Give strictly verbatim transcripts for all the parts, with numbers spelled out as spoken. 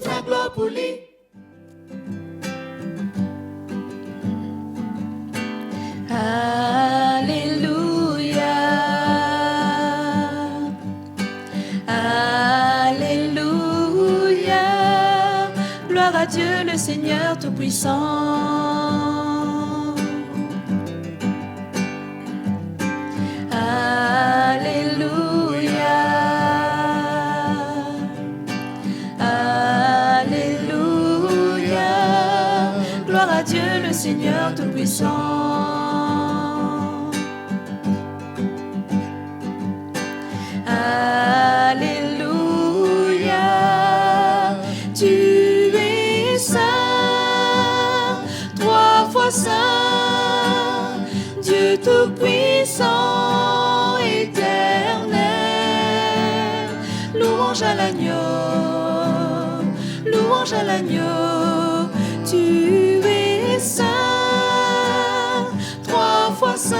Laglwar pou li. Alléluia, alléluia, gloire à Dieu le Seigneur Tout-Puissant. Alléluia, alléluia, gloire à Dieu le Seigneur Tout-Puissant. Alléluia, tu es saint, trois fois saint, Dieu tout-puissant, éternel. Louange à l'agneau, louange à l'agneau, tu es saint, trois fois saint,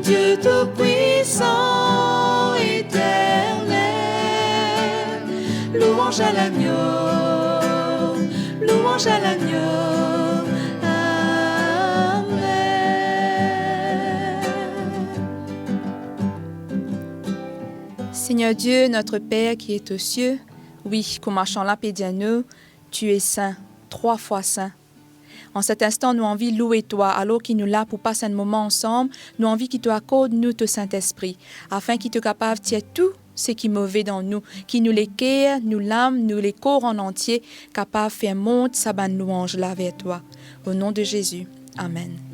Dieu tout-puissant, éternel. Louange à l'agneau, louange à l'agneau. Amen. Seigneur Dieu, notre Père qui est aux cieux, wi, kouma san la pe dir nou, tu es saint, trois fois saint. An set instan, nou anvi loue twa, alor ki nou la pou pas enn moman ansam, nou anvi ki to akord nou to Sintespri, afin ki to kapav tir tou seki move dan nou, ki nou leker, nou lam, nou lekor an antie kapav fer mont sa bann louanz la ver twa. Au nom de Jésus. Amen.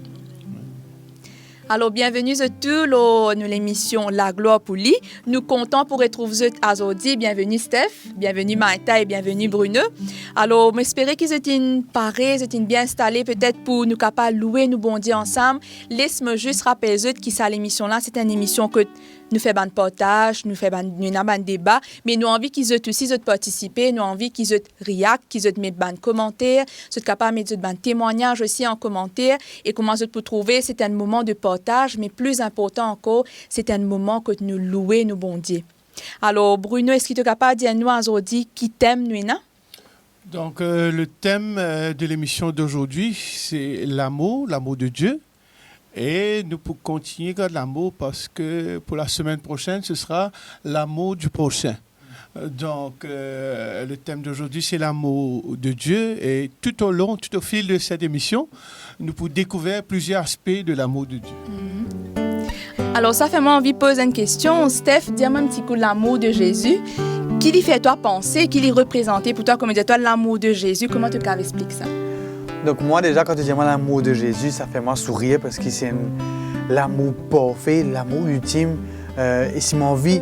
Alor, bienveni zot tou lor nou lemision Laglwar pou li. Nou kontan pou retrouv zot azordi. Bienveni Steph, bienveni Maïta e bienveni Bruno. Alor, mo espere ki zot inn pare, zot inn bien instale, petet pou nou kapav loue nou Bondie ansam. Les mo zis rapel zot ki sa lemision la, se enn emision kot nou fer bann partaz, nou fer bann, nou ena bann deba, me nou anvi ki zot osi, zot partisipe, nou anvi ki zot react, ki zot met bann komanter, zot kapav met zot bann temwagnaz osi an komanter, e kouma zot pou trouve, se enn moman de partaz, me pli inportan ankor, se enn moman kot nou loue nou Bondie. Alor, Bruno, eski to kapav dir nou azordi ki tem nou ena? Donc, euh, le thème, euh, de l'émission d'aujourd'hui, c'est l'amour, l'amour de Dieu. Et nous pour continuer gard l'amour parce que pour la semaine prochaine, ce sera l'amour du prochain. Euh, donc, euh, le thème d'aujourd'hui, c'est l'amour de Dieu. Et tout au long, tout au fil de cette émission, nous pour découvrir plusieurs aspects de l'amour de Dieu. Mhm. Alor, sa fer mwa anvi poz enn kestion. Steph, dir mwa enn ti kou, lamour de Zezi, ki li fer twa panse, ki li reprezante pou twa, kouma dir twa lamour de Zezi, kouma to kapav explik sa? Donk mwa deza, kan to dir mwa lamour de Zezi, sa fer mwa sourir, parski se enn lamour parfe, lamour iltim, euh, e si mo anvi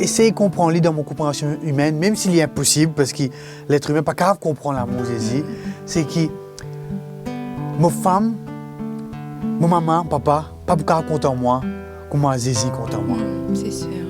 esey konpran li dan mo konpransion imenn, mem si li inposib, parski letr imin pa kapav konpran lamour Zezi, se ki mo fam, mo mama, papa, pa pou kapav kontan mwa kouma Zezi kontan mwa. Mm, c'est sûr.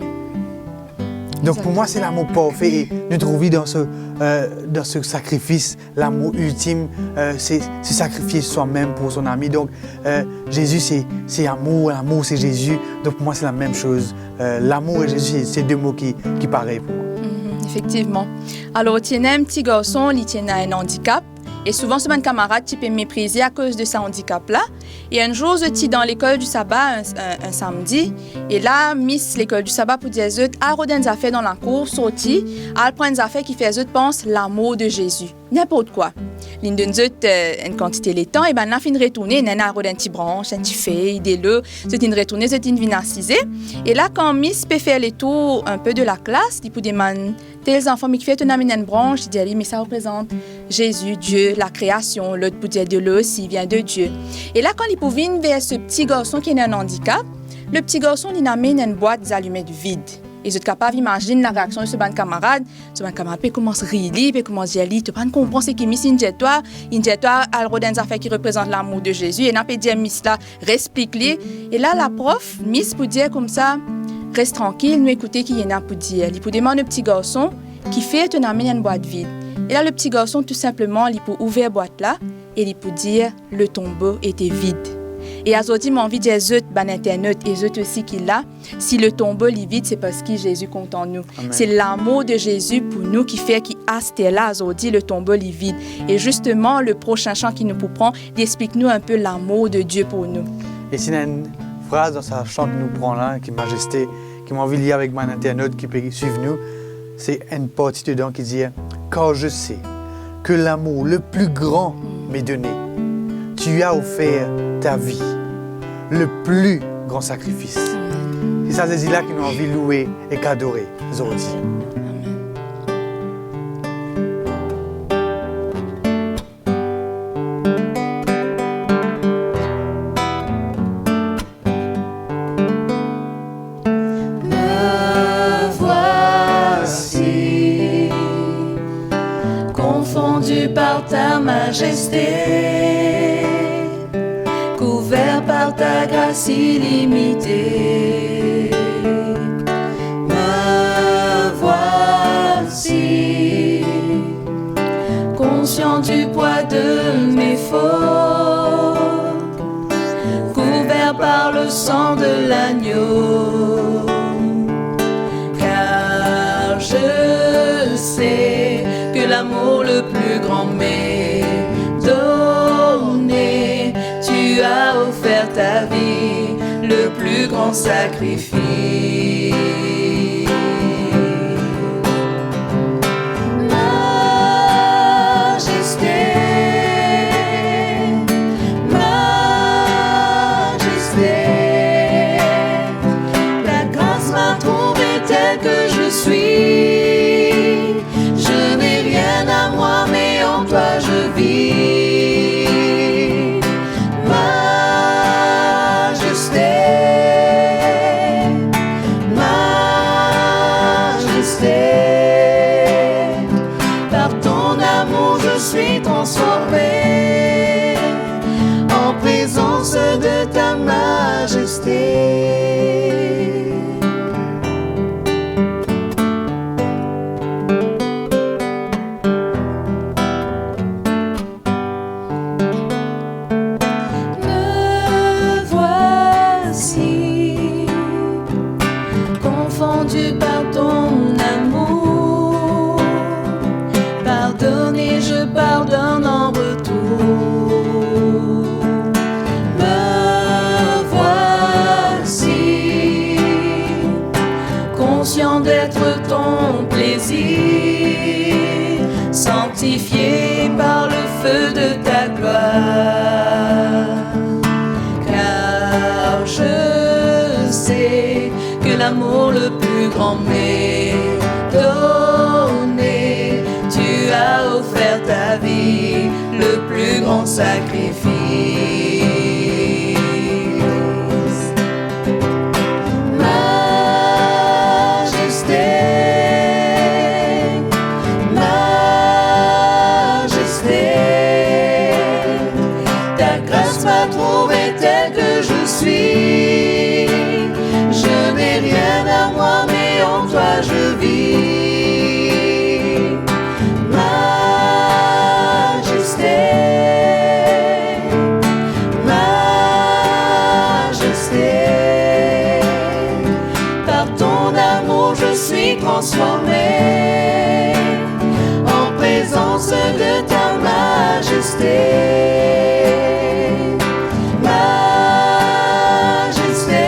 Donk pou mwa, se lamour parfe e nou trouv li dan se, euh, dan se sakrifis, lamour iltim, euh, se, se sakrifie swa mem pou son ami. Donk, euh, Zezi, se, se amour, lamour, se Zezi. Donk pou mwa, se lamem soz. Euh, lamour e Zezi, se, se de mo ki, ki parey pou mwa. Mhm, efektivman. Alor, ti ena enn ti garson, li ti ena enn andikap. E souvan, so bann kamarad ti pe meprize akoz de sa andikap la. E enn zour, zot ti dan lekol di saba, enn, enn, enn samdi. E la, mis lekol di saba pou dir zot, al rod enn zafer dan lakour, sorti, al pran enn zafer ki fer zot pans lamour de Zezi. Ninport kwa. Li'nn donn zot, eh, enn kantite letan, e bannla finn retourne, enn-enn al rod enn ti brans, enn ti fey, delo, zot inn retourne, zot inn vinn asize. E la, kan mis pe fer letour inpe de laklas, li pou demann tel zanfan, "Me kifer to'nn amenn enn brans?" Li dir li, "Me sa reprezant Zezi, Die, lakreasion." Lot pou dir, "Delo osi vien de Die." E la, kan li pou vinn ver so pti garson ki ena enn andikap, le pti garson, li'nn amenn enn bwat zalimet vid. E zot kapav imazinn lareaksion de so bann kamarad. So bann kamarad pe koumans rir li, pe koumans dir li, "To pa'nn konpran seki mis inn dir twa, inn dir twa al rod enn zafer ki reprezant lamour de Zezi, ena pe dir mis la, resplik li." E la, laprof, mis pou dir koumsa, "Res trankil, nou ekoute ki li ena pou dir." Li pou demann le pti garson, "Kifer to'nn amenn enn bwat vid?" E la, le pti garson, tou sinpleman, li pou ouver bwat la e li pou dir, "Le tombeau était vide." E azordi, mo anvi dir zot, bann internot, e zot osi ki la, si le tonbo li vid, se parski Zezi kontan nou. Amen. Se lamour de Zezi pou nou ki fer ki aster la, azordi, le tonbo li vid. E zisteman, le prosin san ki nou pou pran, li explik nou inpe lamour de Dieu pou nou. E si ena enn fraz dan sa san ki nou pran la, ki Mazeste, ki mo anvi lir avek bann internot ki pe swiv nou, se enn parti dedan ki dir, "Car je sais que l'amour le plus grand m'est donné. Tu as offert ta vie, le plus grand sacrifice." Se sa Zezi la ki nou anvi loue ek adore zordi. Amen. Me voici, confondu par ta majesté, couvert par ta grâce illimitée. Me voici, conscient du poids de mes fautes, couvert par le sang de l'agneau. Car je sais que l'amour le plus grand m'est donné. Tu as offert ta vie, le plus grand sacrifice. Majesté, majesté, ta grâce m'a trouvé tel que je suis. Je n'ai rien à moi, mais en toi je vis. Majesté, majesté, par ton amour je suis transformé en présence de ta majesté. Me voici, confondu par ton amour. Pardonné, je pardonne en retour. Me voici, conscient d'être ton plaisir, sanctifié par le feu de ta gloire. Car je sais que l'amour le plus grand m'est donné. Tu as offert ta vie, le plus grand sacrifice. Majesté, majesté, ta grâce m'a trouvé tel que je suis. Je n'ai rien à moi, mais en toi je vis. Majesté, majesté, par ton amour je suis transformé en présence de ta majesté. Majesté,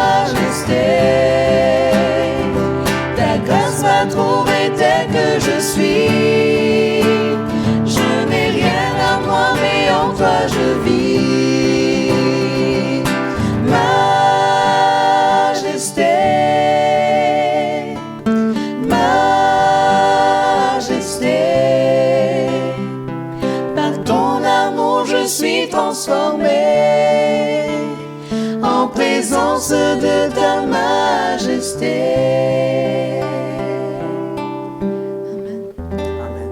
majesté, ta grâce m'a trouvé tel que je suis. Je n'ai rien à moi, mais en toi je vis. Majesté, majesté, par ton amour je suis transformé en présence de ta majesté. Amen. Amen.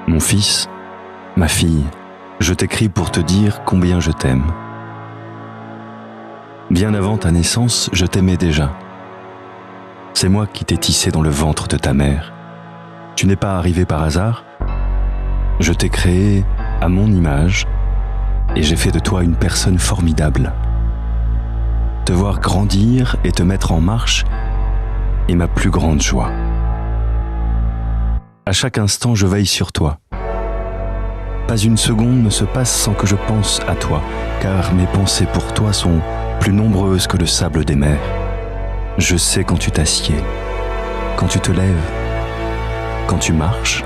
Mon fils, ma fille, je t'écris pour te dire combien je t'aime. Bien avant ta naissance, je t'aimais déjà. C'est moi qui t'ai tissé dans le ventre de ta mère. Tu n'es pas arrivé par hasard. Je t'ai créé à mon image et j'ai fait de toi une personne formidable. Te voir grandir et te mettre en marche est ma plus grande joie. À chaque instant, je veille sur toi. Pas une seconde ne se passe sans que je pense à toi, car mes pensées pour toi sont plus nombreuses que le sable des mers. Je sais quand tu t'assieds, quand tu te lèves, quand tu marches,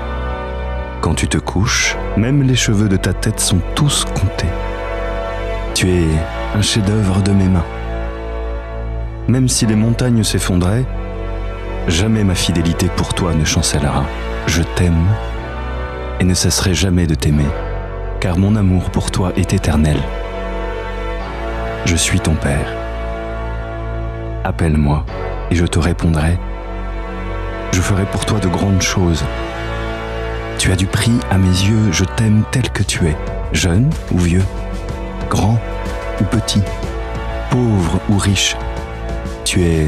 quand tu te couches, même les cheveux de ta tête sont tous comptés. Tu es un chef-d'œuvre de mes mains. Même si les montagnes s'effondraient, jamais ma fidélité pour toi ne chancellera. Je t'aime et ne cesserai jamais de t'aimer, car mon amour pour toi est éternel. Je suis ton père. Appelle-moi et je te répondrai. Je ferai pour toi de grandes choses. Tu as du prix à mes yeux, je t'aime tel que tu es, jeune ou vieux, grand ou petit, pauvre ou riche. Tu es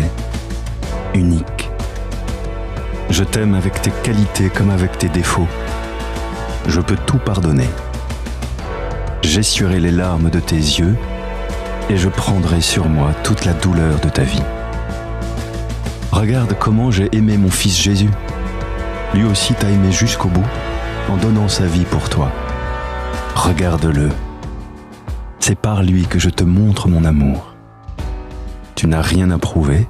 unique. Je t'aime avec tes qualités comme avec tes défauts. Je peux tout pardonner. J'essuierai les larmes de tes yeux et je prendrai sur moi toute la douleur de ta vie. Regarde comment j'ai aimé mon fils Jésus. Lui aussi t'a aimé jusqu'au bout en donnant sa vie pour toi. Regarde-le. C'est par lui que je te montre mon amour. Tu n'as rien à prouver.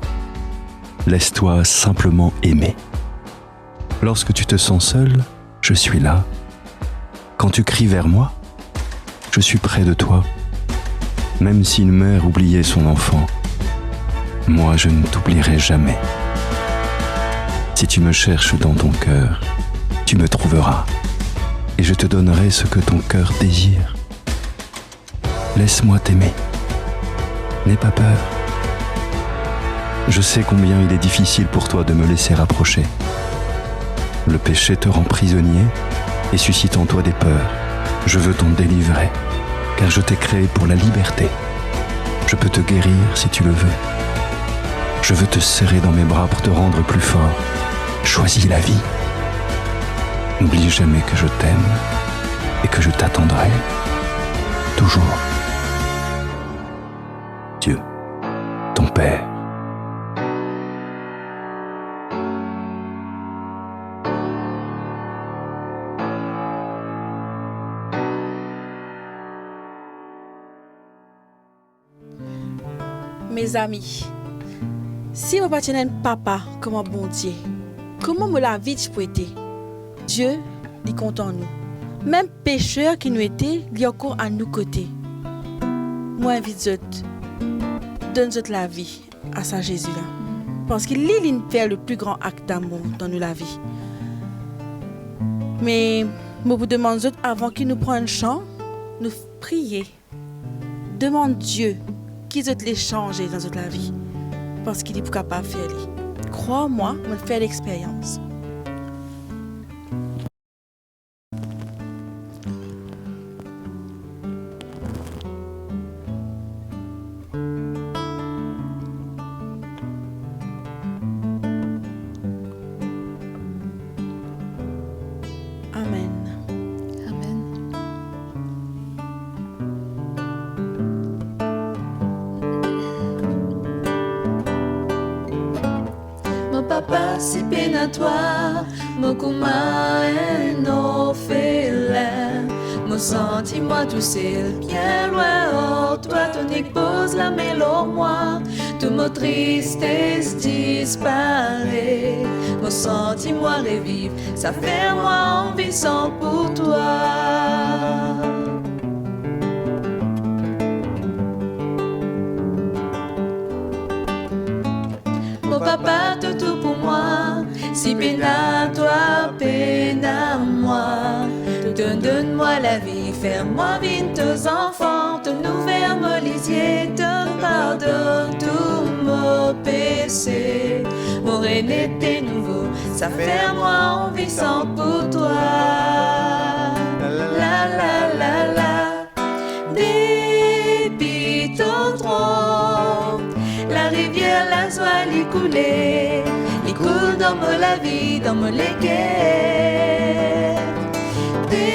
Laisse-toi simplement aimer. Lorsque tu te sens seul, je suis là. Quand tu cries vers moi, je suis près de toi. Même si une mère oubliait son enfant, moi je ne t'oublierai jamais. Si tu me cherches dans ton cœur, tu me trouveras. Et je te donnerai ce que ton cœur désire. Laisse-moi t'aimer. N'aie pas peur. Je sais combien il est difficile pour toi de me laisser approcher. Le péché te rend prisonnier et suscite en toi des peurs. Je veux t'en délivrer, car je t'ai créé pour la liberté. Je peux te guérir si tu le veux. Je veux te serrer dans mes bras pour te rendre plus fort. Choisis la vie. N'oublie jamais que je t'aime et que je t'attendrai toujours. Dieu, ton Père. Mezami, si mo pa ti ena enn papa kouma Bondie, kouma mo lavi ti pou ete? Die, li kontan nou. Mem peser ki nou ete, li ankor a nou kote. Mo invit zot, donn zot lavi a sa Zezi la, parski li, linn fer le pli gran akt damour dan nou lavi. Me mo pou demann zot, avan ki nou pran enn san, nou priye. Demann Die ki zot le sanze dan zot lavi, parski li pou kapav fer li. Krwar mwa, mo fer lexperyans. Amen. Amen. Mo papa, si pena twa, mo kouma enn orfelin. Mo santi mwa tousel, bien lwin ar twa, to nek poz lame lor mwa, tou mo tristes dispare. Mo santi mwa reviv, sa fer mwa anvi san pou twa. Mo papa, to tou pou mwa, si pena twa, pena mwa. To donn mwa lavi, fer mwa vinn to zanfan, to ouver mo lizie, to pardonn tou mo pese. Mo rene de nouvo, sa fer mwa anvi san pou twa. La, la, la, la, la. Depi to tron, larivier lazwa li koule, li koul dan mo lavi, dan mo leker. De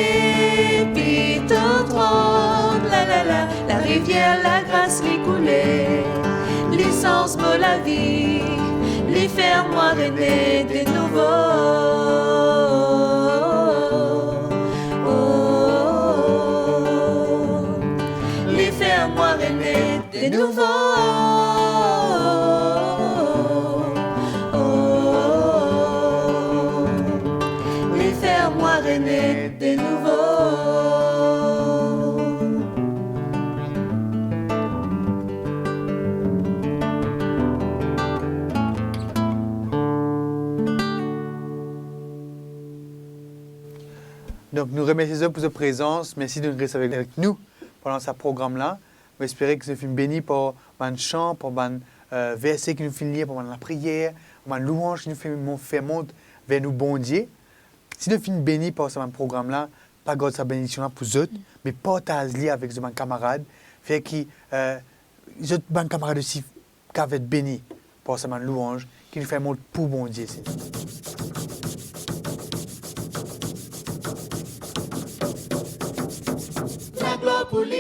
Rivier lagras li koule, li sanz mo lavi, li fer mwa rene de nouvo. Oh, li fer mwa rene de nouvo. Oh, li fer mwa rene de nouvo. Donk, nou remersie zot pou zot prezans. Mersi de res avek, avek nou pandan sa program la. Mo espere ki zot finn beni par bann san, par bann, eh, verse ki nou finn lir, par bann lapriyer, par bann louanz ki nou finn mo-, fer mont ver nou Bondie. Si zot finn beni par sa bann program la, pa gard sa benediksion la pou zot, me partaz li avek zot bann kamarad, fer ki, eh, zot bann kamarad osi kav et beni par sa bann louanz ki nou fer mont pou Bondie, Segner. Laglwar pou li.